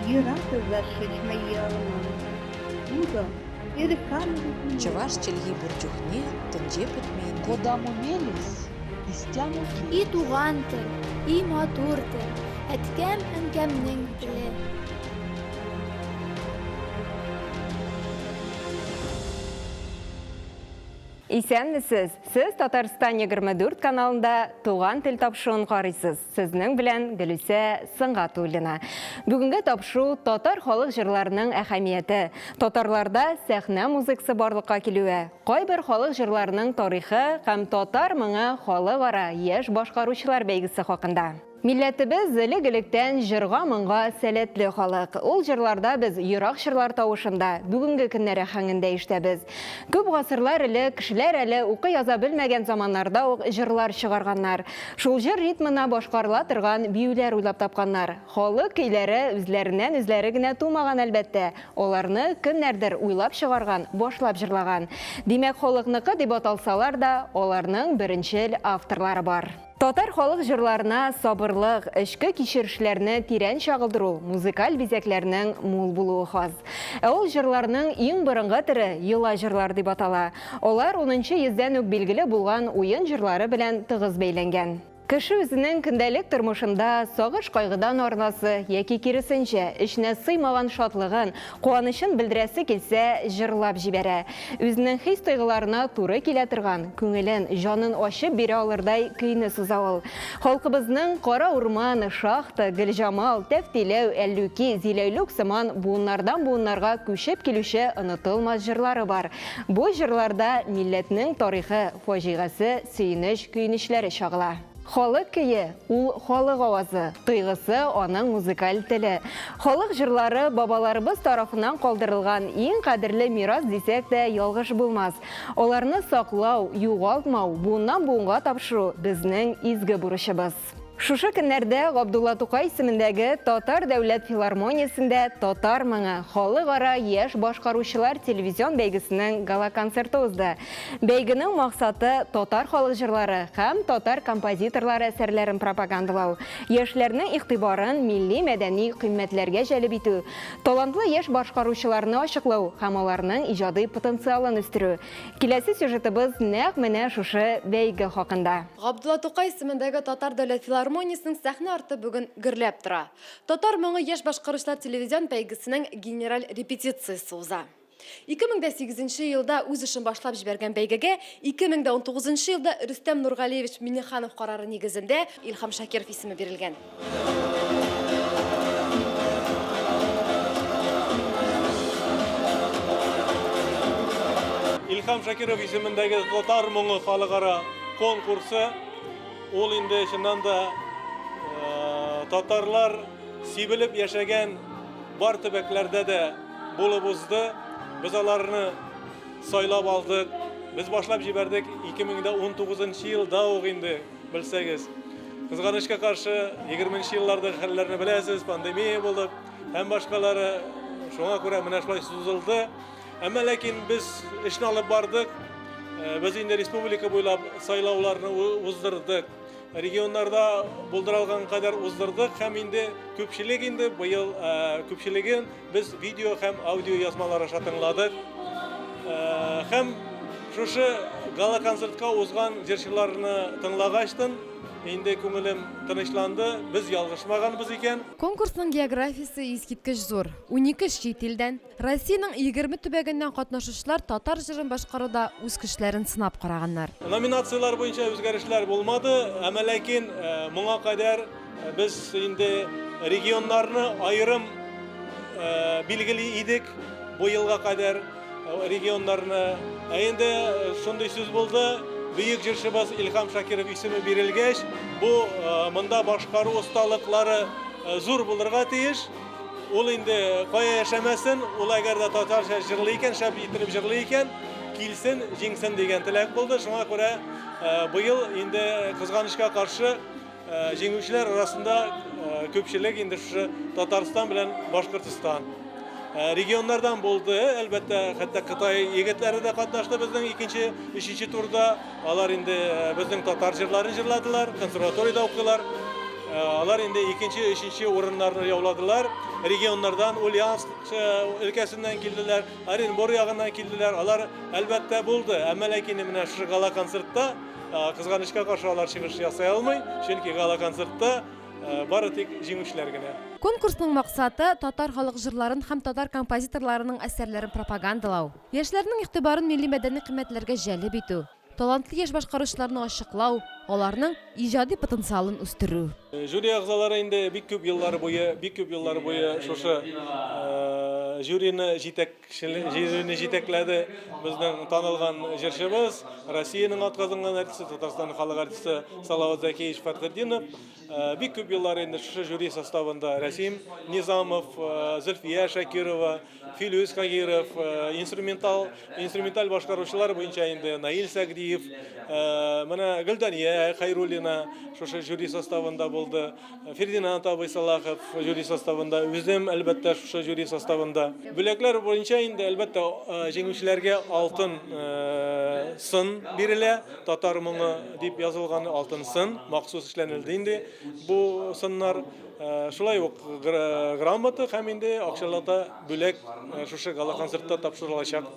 Юрату зашичма ялман. Утӑ, Чӑваш чӗлхи пур чухне тӗнче пӗтмен. Кодамо мелесь, истямо И туган тел, и матур тел, әткәм-әнкәмнең теле. Исәнмесез! Сез Татарстан 24 каналында Туган тел тапшыруын карыйсыз. Сезнең белән Гөлүсә Сөнгатуллина. Бүгенге тапшыру татар халык җырларының әһәмияте, татарларда сәхнә музыкасы барлыкка килүе, кайбер халык җырларының тарихы һәм Татар моңы халыкара яшь башкаручылар бәйгесе хакында. Милләтебез элек-электән җырга-моңга сәләтле халык. Ул җырларда без ерак чорлар тавышын да, бүгенге көннәр аһәңен дә ишетәбез. Күп гасырлар элек, кешеләр әле укый-яза белмәгән заманнарда ук җырлар чыгарганнар. Шул җыр ритмына башкарыла торган биюләр уйлап тапканнар. Халык көйләре үзләреннән-үзләре генә тумаган, әлбәттә. Аларны кемнәрдер уйлап чыгарган, башлап җырлаган. Димәк, халыкныкы дип аталсалар да, аларның беренчел авторлары бар. Татар халык җырларына сабырлык, эчке кичерешләрне тирән чагылдыру, музыкаль бизәкләрнең мул булуы хас. Ә ул җырларның иң борынгы төре йола җырлар дип атала. Алар унынчы йөздән үк билгеле булган уен җырлары белән тыгыз бәйләнгән. Кеше үзенең көндәлек тормышында сагыш-кайгыдан арынасы яки киресенчә, эченә сыймаган шатлыгын, Куанычын белдерәсе килсә, җырлап җибәрә. Үзенең хис-тойгыларына туры килә торган, күңелен, җанын ачып бирә алырдай көйне суза ул. Халкыбызның Кара урман, Шахта, Гөлҗамал, Тәфтиләү, Әллүки, Зиләйлүк сыман буыннардан-буыннарга күчеп килүче онытылмас җырлары бар. Бу җырларда милләтнең тарихы, фаҗигасе, сөенеч-көенечләре чагыла. Халык көе, ул халык авазы, тойгысы, аның музыкаль теле. Халык җырлары бабаларыбыз тарафыннан калдырылган иң кадерле мирас дисәк тә ялгыш булмас. Аларны саклау, югалтмау, буыннан-буынга тапшыру, безнең изге бурычыбыз. Шушы көннәрдә Габдулла Тукай исемендәге Татар дәүләт филармониясендә Татар моңы халыкара яшь башкаручылар телевизион бәйгесенең гала-концерты узды. Бәйгенең максаты, татар халык җырлары һәм татар композиторлары әсәрләрен пропагандалау, яшьләрнең игътибарын милли-мәдәни кыйммәтләргә җәлеп итү, талантлы яшь башкаручыларны ачыклау һәм аларның иҗади потенциалын үстерү. Киләсе сюжетыбыз нәкъ менә шушы бәйге хакында. Габдулла Тукай исемендәге Татар дәүләт филармониясенең сәхнә арты бүген гөрләп тора. Татар моңы яшь башкаручылар телевизион бәйгесенең генераль репетициясе уза. 2008 елда үз эшен башлап җибәргән бәйгегә 2019 елда Рөстәм Нургалиевич Миңнеханов карары нигезендә Илһам Шакиров исеме бирелгән. Илһам Шакиров исемендәге Татар моңы халыкара конкурсы ул инде чыннан да татарлар сибелеп яшәгән бар төбәкләрдә дә булып узды. Без аларны сайлап алдык. Без башлап җибәрдек 2019 елда ук инде, белсәгез. Кызганычка каршы, 20 еллардагы хәлләрне беләсез, пандемия булып һәм башкалары. Шуңа күрә менә шулай сузылды. Әмма ләкин без эшне алып бардык. Э, без инде республика буйлап сайлауларны уздырдык. Регионнарда булдыра алган кадәр уздырдык һәм инде күпчелек инде быел э, күпчелеген без видео һәм аудио язмалар аша тыңладык. Э, һәм шушы гала-концертка узган җырчыларны тыңлагачтын инде күңелем тынычланды, без ялгышмаганбыз икән. Конкурсның географиясе искиткеч зур, 12 чит илдән, Россиянең 20 төбәгеннән катнашучылар татар җырын башкаруда үз көчләрен сынап караганнар. Номинацияләр буенча үзгәрешләр булмады, әмма ләкин моңа кадәр без инде регионнарны аерым билгели идек бу елга кадәр регионнарны. Ә инде шундый сүз булды, бөек җырчыбыз Илһам Шакиров исеме бирелгәч, бу монда башкару осталыклары зур булырга тиеш. Ул инде кая яшәмәсен, ул әгәр дә татарча җырлый икән, шәп иттереп җырлый икән, килсен, җиңсен дигән теләк булды. Шуңа күрә быел инде кызганычка каршы җиңүчеләр арасында күпчелек инде шушы Татарстан белән Башкортстан. Регионнардан булды, әлбәттә, хәтта Кытай егетләре дә катнашты безнең икенче, өченче турда. Алар инде безнең татар җырларын җырладылар, консерваториядә укыйлар. Алар инде икенче, өченче урыннарны яуладылар. Регионнардан, Ульяновск өлкәсеннән килделәр, Оренбур ягыннан килделәр. Алар, әлбәттә, булды. Әмма ләкин менә шушы гала-концертта, кызганычка каршы, алар чыгыш ясый алмый, чөнки гала-концертта бары тик җиңүчеләр генә. Конкурсның максаты, татар халык җырларын һәм татар композиторларының әсәрләрен пропагандалау, яшьләрнең игътибарын милли мәдәни кыйммәтләргә җәлеп итү, талантлы яшь башкаручыларны ачыклау, аларның иҗади потенциалын үстерү. Жюри әгъзалары инде бик күп еллар буе, бик күп еллар буе шушы жюрины җитәк Жюрины җитәкләде безнең танылган җырчыбыз, Россиянең атказанган артисты, Татарстанның халык артисты Салават Зәкиевич Фәтхетдинов. Бик күп еллар инде шушы жюри составында Рәсим Низамов, Зөлфия Шакирова, Филүс Кагиров, инструментал, инструменталь башкаручылар буенча инде Наил Сәгдиев, менә Гөлдания Хәйруллина шушы жюри составында булды. Фердинанд абый Салахов жюри составында, үзем, әлбәттә, шушы жюри составында. Бүләкләр буенча инде, әлбәттә, җиңүчеләргә алтын сын бирелә, татар моңы дип язылган алтын сын, махсус эшләнелде инде бу сыннар. Шулай ук грамота һәм инде акчалата бүләк шушы гала-концертта тапшырылачак.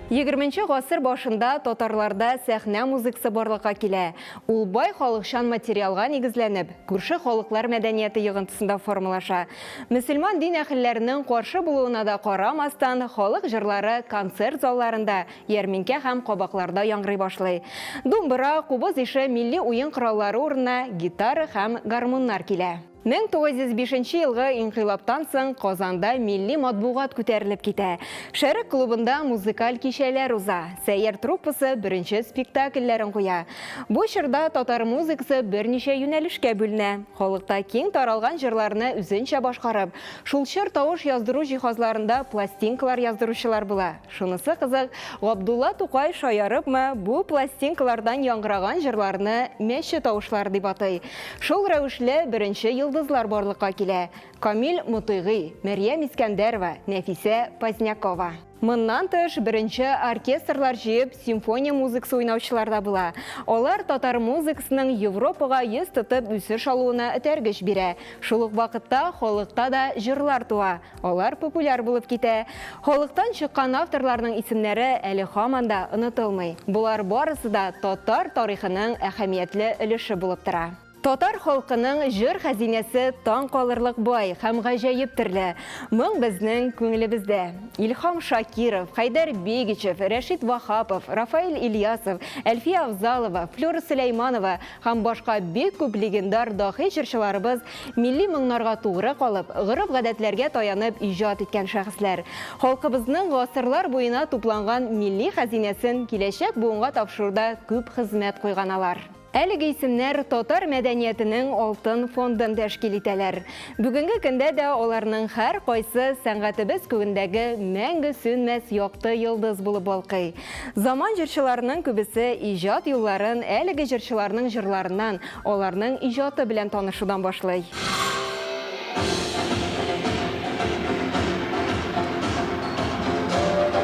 Егерменче гасыр башында татарларда сәхнә музыкасы барлыкка килә. Ул бай халыкчан материалга нигезләнеп, күрше халыклар мәдәнияте йогынтысында формалаша. Мөселман дин әһелләренең каршы булуына да карамастан, халык җырлары концерт залларында, ярминкә һәм кабакларда яңгырый башлый. Думбыра, кубыз ише милли уен кораллары урынына гитара һәм гармуннар килә. 1905 нче елгы инкыйлабтан соң Казанда милли матбугат күтәрелеп китә. Шәрык клубында музыкаль кичәләр уза. Сәйяр труппасы беренче спектакльләрен куя. Бу чорда татар музыкасы берничә юнәлешкә бүленә. Халыкта киң таралган җырларны үзенчә башкарып, шул чор тавыш яздыру җиһазларында пластинкалар яздыручылар була. Шунысы кызык, Габдулла Тукай шаярыпмы, бу пластинкалардан яңгыраган җырларны мәче тавышлары дип атый. Шул рәвешле беренче йолдызлар барлыкка килә, Камил Мотыйгый, Мәрьям Искәндәрова, Нәфисә Позднякова. Моннан тыш, беренче оркестрлар җыеп, симфония музыкасы уйнаучылар да була. Алар татар музыкасының Европага йөз тотып үсеш алуына этәргеч бирә. Шул ук вакытта халыкта да җырлар туа. Алар популяр булып китә. Халыктан чыккан авторларның исемнәре әле һаман да онытылмый. Болар барысы да татар тарихының әһәмиятле өлеше булып тора. Татар халкының җыр хәзинәсе таң калырлык бай һәм гаҗәеп төрле. Моң безнең күңелебездә. Илһам Шакиров, Хәйдәр Бегичев, Рәшит Ваһапов, Рафаэль Ильясов, Әлфия Авзалова, Флюра Сөләйманова һәм башка бик күп легендар даһи җырчыларыбыз милли моңнарга тугры калып, гореф-гадәтләргә таянып иҗат иткән шәхесләр. Халкыбызның гасырлар буена тупланган милли хәзинәсен киләчәк буынга тапшыруда күп хезмәт куйган алар. Әлеге исемнәр татар мәдәниятенең алтын фондын тәшкил итәләр. Бүгенге көндә дә аларның һәркайсы сәнгатебез күгендәге мәңге сүнмәс якты йолдыз булып балкый. Заман җырчыларының күбесе иҗат юлларын әлеге җырчыларның җырларыннан, аларның иҗаты белән танышудан башлый.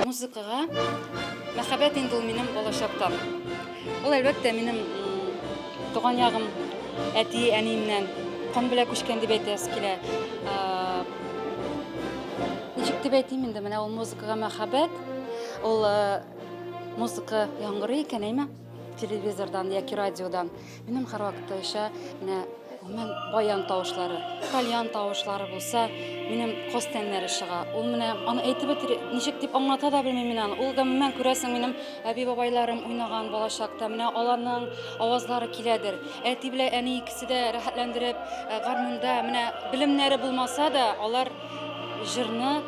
Музыкага мәхәббәт инде ул минем балачактан. Ул, әлбәттә, минем туган ягым, әти, әниемнән кан белән күчкән дип әйтәсе килә. Ничек дип әйтим инде, менә ул музыкага мәхәббәт, ул музыка яңгырый икән, әйме? Телевизордан яки радиодан. Минем һәрвакыттагыча менә гомумән баян тавышлары, тальян тавышлары булса, минем каз тәннәре чыга. Ул менә аны әйтеп бетер, ничек дип аңлата да белмим мин аны. Ул гомумән күрәсең, минем әби-бабайларым уйнаган балачакта, менә аларның авазлары киләдер. Әти белән әни икесе дә рәхәтләндереп гармунда, менә белемнәре булмаса да, алар җырны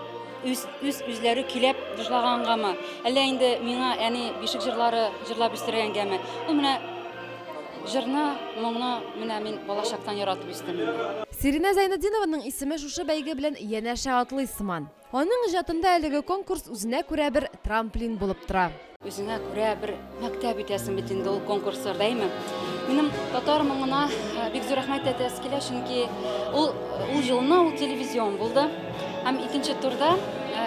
үз үз үзләре көйләп җырлагангамы, әллә инде миңа әни бишек җырлары җырлап үстергәнгәме, ул менә җырны, моңны менә мин балачактан яратып үстем инде. Сиринә Зәйнетдинованың исеме шушы бәйге белән янәшә атлый сыман. Аның иҗатында әлеге конкурс үзенә күрә бер трамплин булып тора. Үзеңә күрә бер мәктәп итәсең бит инде ул конкурсларда, әйме? Минем татар моңына э, бик зур рәхмәт әйтәсе килә, чөнки ул ул елны ул телевизион булды. Һәм икенче турда э, э,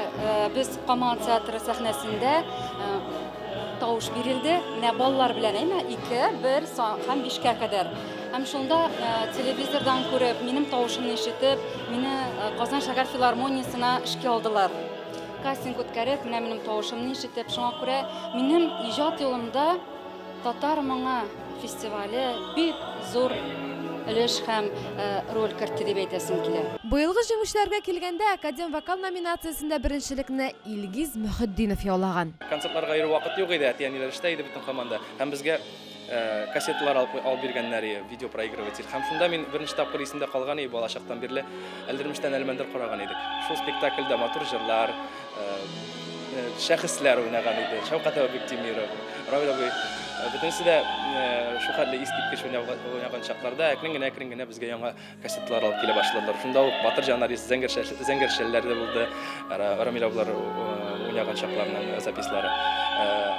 без Камал театры сәхнәсендә тавыш бирелде. Менә балалар белән, әйме? 2, 1 һәм 5кә кадәр. Һәм шунда телевизордан күреп, минем тавышымны ишетеп, мине Казан шәһәр филармониясенә эшкә алдылар. Кастинг үткәреп, менә минем тавышымны ишетеп, шуңа күрә минем иҗат юлымда Татар моңы фестивале бик зур өлеш һәм роль кертте дип әйтәсем килә. Быелгы җиңүчеләргә килгәндә, Академ вокал номинациясендә беренчелекне Илгиз Мөхетдинов яулаган. Концертларга йөрү вакыт юк иде, әти-әниләр эштә иде бөтен команда. Һәм безгә кассеталар алып, алып биргәннәр иде, видеопроигрыватель. Һәм шунда мин беренче тапкыр исемдә калган иде, балачактан бирле Әлдермештән Әлмәндәр караган идек. Шул спектакльдә матур җырлар, шәхесләр уйнаган иде. Шәүкәт абый Биктимиров, Равил абый. Бөтенесе дә шул хәтле искиткеч уйнаган чакларда әкрен генә, әкрен генә безгә яңа кассеталар алып килә башладылар. Шунда ук Батыр Җанарис, Зәңгәр шәл, Зәңгәр шәлләр дә булды. Рамил абылар уйнаган чакларның запислары.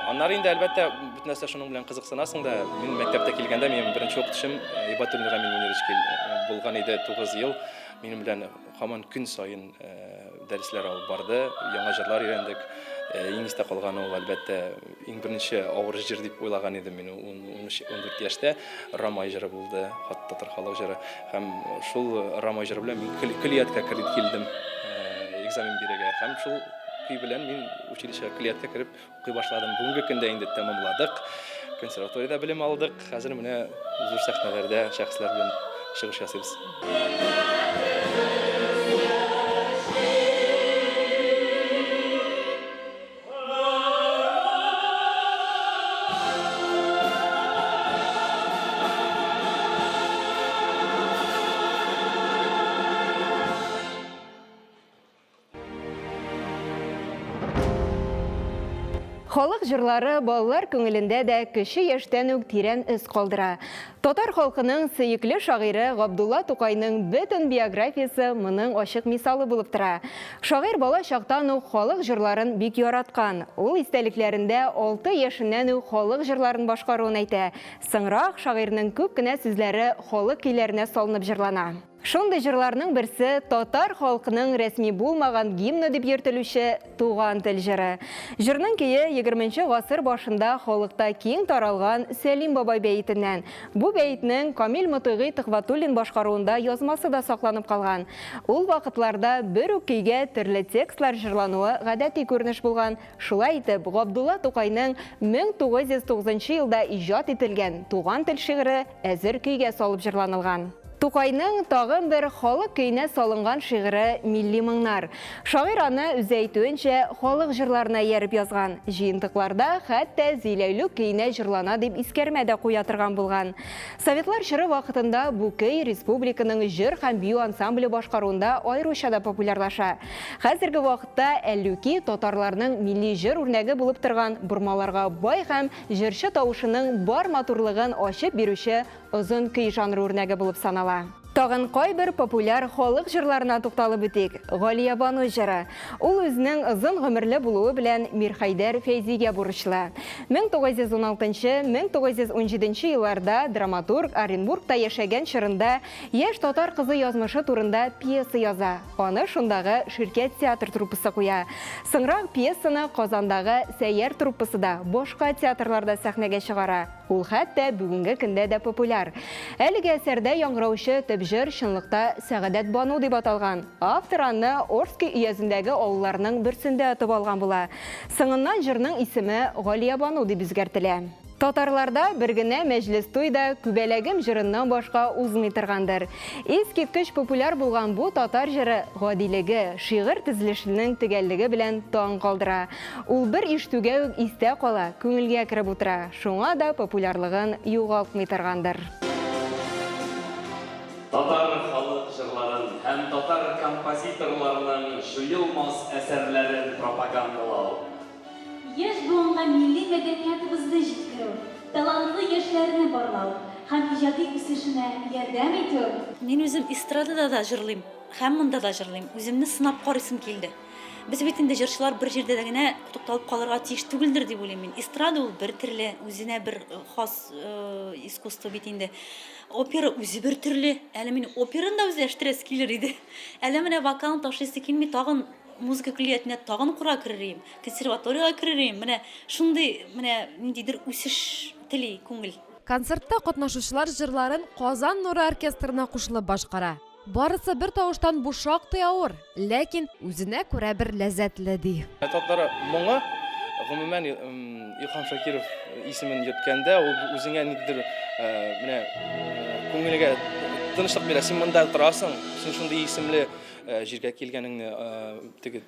Аннары инде, әлбәттә, бөтен нәрсә шуның белән кызыксынасың да. Мин мәктәптә килгәндә минем беренче укытучым Ибатуллин Рамил Мөнирович булган иде, 9 ел минем белән һаман көн саен дәресләр алып барды, яңа җырлар өйрәндек. Иң истә калганы ул, әлбәттә, иң беренче авыр җыр дип уйлаган идем мин 13-14 яшьтә. Рамай җыры булды, хат татар халык җыры. Һәм шул Рамай җыры белән мин көллияткә кереп килдем экзамен бирергә. Һәм шул көй белән мин училищега көллияткә кереп укый башладым. Бүгенге көндә инде тәмамладык. Консерваториядә белем алдык. Хәзер менә зур сәхнәләрдә шәхесләр белән чыгыш ясыйбыз. Халык җырлары балалар күңелендә дә кече яшьтән үк тирән эз калдыра. Татар халкының сөекле шагыйре Габдулла Тукайның бөтен биографиясе моның ачык мисалы булып тора. Шагыйрь бала чактан ук халык җырларын бик яраткан. Ул истәлекләрендә 6 яшеннән үк халык җырларын башкаруын әйтә. Соңрак шагыйрьнең күп кенә сүзләре халык көйләренә салынып җырлана. Шундый җырларның берсе татар халкының рәсми булмаган гимны дип йөртелүче Туган тел җыры. Җырның көе егерменче гасыр башында халыкта киң таралган Сәлим бабай бәетеннән. Бу бәетнең Камил Мотыйгый Төхвәтуллин башкаруында язмасы да сакланып калган. Ул вакытларда бер үк көйгә төрле текстлар җырлануы гадәти күренеш булган. Шулай итеп, Габдулла Тукайның 1909 елда иҗат ителгән Туган тел шигыре әзер көйгә салып җырланылган. Тукайның тагын бер халык көенә салынган шигыре Милли моңнар. Шагыйрь аны, үзе әйтүенчә, халык җырларына ияреп язган. Җыентыкларда хәтта Зиләйлүк көенә җырлана дип искәрмә дә куя торган булган. Советлар чоры вакытында бу көй республиканың җыр һәм бию ансамбле башкаруында аеруча да популярлаша. Хәзерге вакытта Әллүки татарларның милли җыр үрнәге булып торган бормаларга бай һәм җырчы тавышының бар матурлыгын ачып бирүче озын көй жанры үрнәге булып санала. Тагын кайбер популяр халык җырларына тукталып үтик. Галиябану җыры. Ул үзенең озын гомерле булуы белән Мирхәйдәр Фәйзигә бурычлы. 1916-1917 елларда драматург Оренбургта яшәгән чорында яшь татар кызы язмышы турында пьеса яза. Аны шундагы Ширкәт театр труппасы куя. Соңрак пьесаны Казандагы Сәйяр труппасы да, башка театрлар да сәхнәгә чыгара. Ул хәтта бүгенге көндә дә популяр. Әлеге әсәрдә яңгыраучы төп җыр чынлыкта Сәгадәт Бану дип аталган. Автор аны Орски өязендәге авылларның берсендә отып алган була. Соңыннан җырның исеме Галиябану дип үзгәртелә. Татарларда бер генә мәҗлес-туй да Күбәләгем җырыннан башка узмый торгандыр. Искиткеч популяр булган бу татар җыры гадилеге, шигырь төзелешенең төгәллеге белән таң калдыра. Ул бер ишетүгә үк истә кала, күңелгә кереп утыра, шуңа да популярлыгын югалтмый торгандыр. Татар халык җырларын һәм татар композиторларының җуелмас әсәрләрен пропагандалау. Яшь буынга милли мәдәниятыбызны җиткерү, талантлы яшьләрне барлау һәм иҗади үсешенә ярдәм итү. Мин үзем эстрадада да җырлыйм һәм монда да җырлыйм. Үземне сынап карыйсым килде. Без бит инде җырчылар бер җирдә дә генә тукталып калырга тиеш түгелдер дип уйлыйм мин. Эстрада ул бер төрле, үзенә бер хас искусство бит инде. Опера үзе бер төрле. Әле мин операны да үзләштерәсе килер иде. Әле менә вокалны ташлыйсы килми, тагын музыка көллиятенә тагын укырга керер идем, консерваториягә керер идем. Менә шундый менә ниндидер үсеш тели күңел. Концертта катнашучылар җырларын Казан нуры оркестрына кушылып башкара. Барысы бер тавыштан бу шактый авыр, ләкин үзенә күрә бер ләззәтле, ди. Татар моңы, гомумән, Илһам Шакиров исемен йөрткәндә, ул үзеңә ниндидер менә күңелгә тынычлык бирә. Син монда торасың, син шундый исемле җиргә килгәнеңне, теге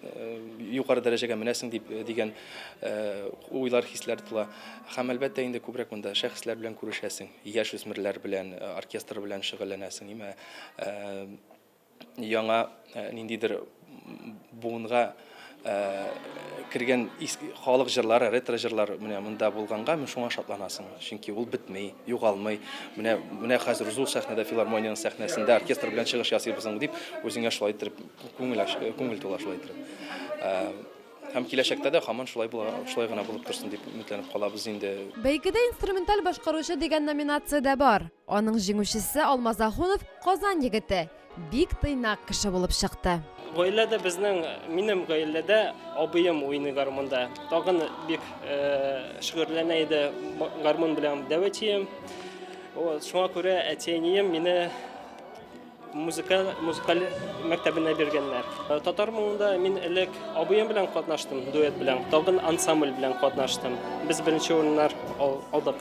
югары дәрәҗәгә менәсең дип дигән уйлар, хисләр тула. Һәм, әлбәттә, инде күбрәк монда шәхесләр белән күрешәсең. Яшүсмерләр белән, оркестр белән шөгыльләнәсең, имә яңа ниндидер буынга кергән халык җырлары, ретро җырлар менә монда булганга мин шуңа шатланасың. Чөнки ул бетми, югалмый. Менә менә хәзер зур сәхнәдә, филармониянең сәхнәсендә оркестр белән чыгыш ясыйбыз дип, үзеңә шулай иттереп күңел күңел тула шулай иттереп. Һәм киләчәктә дә һаман шулай була, шулай гына булып торсын дип өметләнеп калабыз инде. Бәйгедә Инструменталь башкаручы дигән номинация дә бар. Аның җиңүчесе Алмаз Ахунов, Казан егете, бик тыйнак кеше булып чыкты. Гаиләдә безнең, минем гаиләдә абыем уйный гармунда. Тагын бик шөгыльләнә иде гармун белән дәү әтием. Вот, шуңа күрә әти-әнием мине Музыка, музыкаль мәктәбенә биргәннәр. Э, татар моңында мин элек абыем белән катнаштым, дуэт белән, тагын ансамбль белән катнаштым. Без беренче урыннар алдык.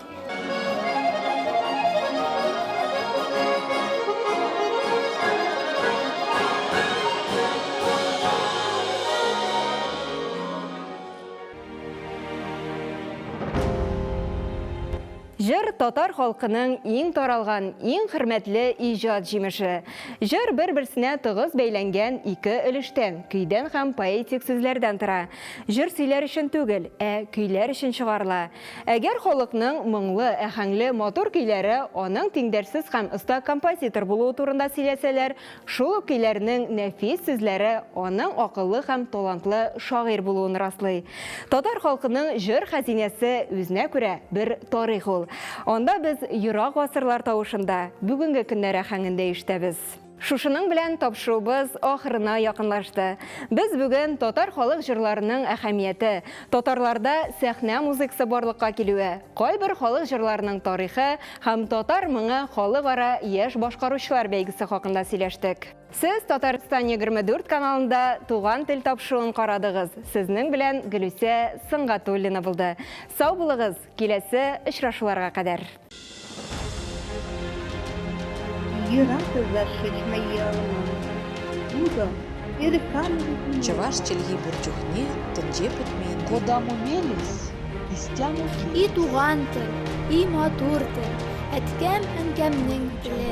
Җыр татар халкының иң таралган, иң хөрмәтле иҗат җимеше. Җыр бер-берсенә тыгыз бәйләнгән ике өлештән, көйдән һәм поэтик сүзләрдән тора. Җыр сөйләр өчен түгел, ә көйләр өчен чыгарыла. Әгәр халыкның моңлы, әһәңле, матур көйләре аның тиңдәрсез һәм оста композитор булуы турында сөйләсәләр, Шул ук көйләрнең нәфис сүзләре аның акыллы һәм талантлы шагыйрь булуын раслый. Татар халкының җыр хәзинәсе үзенә күрә бер тарих ул. Анда без ерак гасырлар тавышын да, бүгенге көннәр аһәңен дә ишетәбез. Шушының белән тапшыруыбыз ахырына якынлашты. Без бүген татар халык җырларының әһәмияте, татарларда сәхнә музыкасы барлыкка килүе, кайбер халык җырларының тарихы һәм Татар моңы халыкара яшь башкаручылар бәйгесе хакында сөйләштек. Сез Татарстан 24 каналында Туган тел тапшыруын карадыгыз. Сезнең белән Гөлүсә Сөнгатуллина булды. Сау булыгыз, киләсе очрашуларга кадәр. Чӑваш чӗлхи пур чухне тӗнче пӗтмен. Кодамо мелесь, истямо И туган тел, и матур тел, әткәм-әнкәмнең теле.